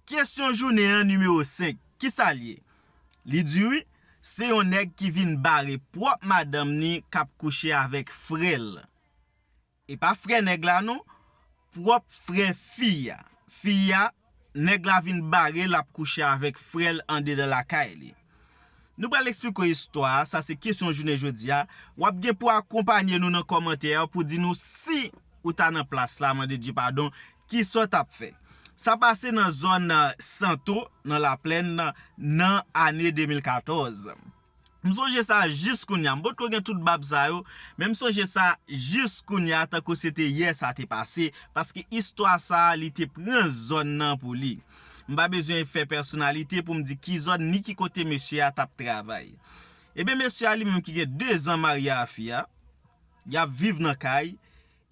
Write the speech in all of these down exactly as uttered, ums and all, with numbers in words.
Kesyon jounen an nimewo senk, kisa l ye? Li di wi, se yon nèg ki vin bare pwòp madanm ni k ap kouche avèk frè l. E pa frè nèg la non, pwòp frè fi a. Fi a, nèg la vin bare l ap kouche avèk frè l andedan lakay li. Nou pral eksplike istwa a, sa se kesyon jounen jodi a. W ap gen pou akonpanye nou nan kòmantè a pou di nou si ou ta nan plas la, mande Dye padon, kisa w t ap fè. Sa pase nan zòn, eh, Santo, nan Laplèn, nan ane de mil katòz. M sonje sa jis kounye a. M potko gen tout bab sa yo, men m sonje sa jis kounye a tankou se te yè sa te pase, paske istwa sa a, li te pran zòn nan pou li. M pa bezwen fè pèsonalite pou m di ki zòn ni ki kote mesye a t ap travay. Ebyen, mesye a li menm ki gen de zan marye a fi a, y ap viv nan kay,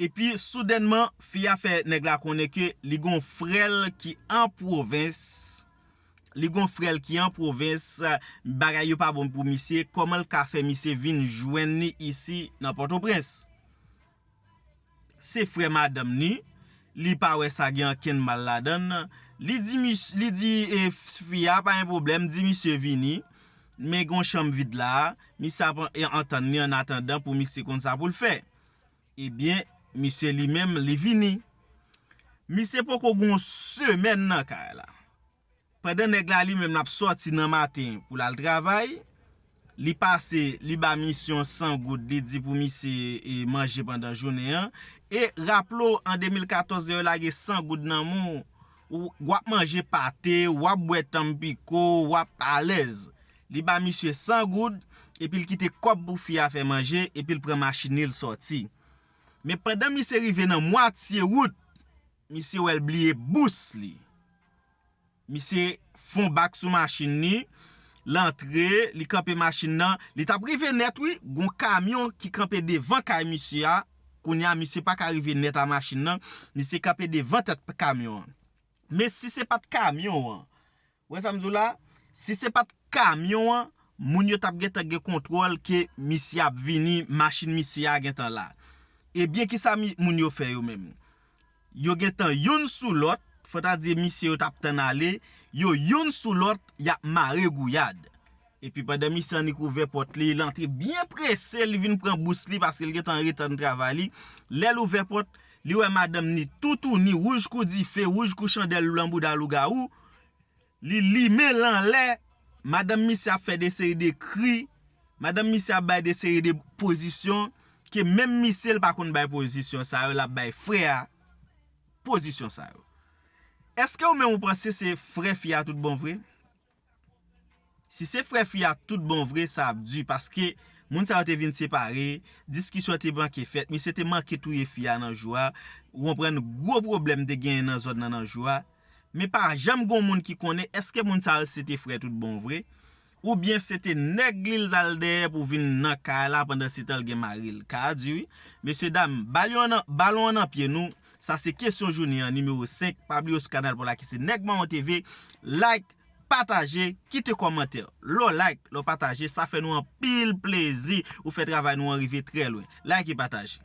epi soudènman, fi a fè nèg la konnen ke li gon frè l ki an pwovens, li gon frè l ki an pwovens, bagay yo pa bon pou misye, kòman l ka fè misye vin jwenn li isi nan Pòtoprens? Se frè madanm ni, li pa wè sa gen ankenn mal ladann. Li di mis-, li di, e, f-, fi a pa gen pwoblèm, di misye vini, men gon chanm vid la, misye ap an-, e, antann li annatandan pou misye konn sa pou l fè. Ebyen, misye li menm, li vini. Misye poko gon semèn nan kay la. Pandan nèg la li menm l ap sòti nan maten pou l al travay, li pase, li ba misye yon san goud, li di pou misye, e, manje pandan jounen an. E raple w, an de mil katòz, lè yo lage san goud nan men w, w ap manje pate, w ap bwè tanpiko, w ap alèz. Li ba misye san goud, epi l kite kòb pou fi a fè manje, epi l pran machin li, l sòti. Men pandan misye rive nan mwatye wout, misye wè l bliye bous li. Misye fon bak sou machin li, l antre, li kanpe machin nan. Li t ap rive nèt wi, gon kamyon ki kanpe devan kay misye a. Kounye a, misye pa ka rive nèt a machin nan, misye kanpe devan tèt kamyon an. Men si se pa t kamyon an, wè sa m di w la, si se pa t kamyon an, moun yo t ap gentan gen kontwòl ke misye ap vini, machin misye a gentan la. Ebyen, kisa mi-, moun yo fè yo menm? Yo gentan youn sou lòt, fò ta di misye yo t ap tann ale, yo youn sou lòt, y ap mare gouyad. Epi pandan misye annik ouvè pòt li, l antre byen prese, li vin pran bous li paske l gentan an reta nan travay li. Lè l ouvè pòt, li wè madanm ni toutouni, wouj kou dife, wouj kou chandèl nan bouda lougawou. Li limen l anlè, madanm misye ap fè de seri de kri, madanm misye ap bay de seri de pozisyon ke menm misye l pa konn bay pozisyon sa yo, l ap bay frè a pozisyon sa yo. Èske ou menm ou panse se frè fi a tout bon vre? Si se frè fi a tout bon vre, sa ap di, paske moun sa yo te vin separe, diskisyon te manke fèt, misye te manke touye fi a nan jou a, ou konprann gwo pwoblèm te genyen nan zòn nan nan jou a, men pa janm gon moun ki konnen èske moun sa yo se te frè tout bon vre, oubyen se te nèg li l t al dèyè pou vin nan kay la pandan se tan l gen mari l. Ka a di wi. Mesye dam, balon an nan, balon an nan pye nou, sa se kesyon jounen an nimewo senk, pa bliye w sou kanal pa w la ki se Nèg Mawon T V, like, pataje, kite kòmantè. Lè w like, lè w pataje, sa fè nou anpil plezi. Ou fè travay nou an rive trè lwen. Like e pataje.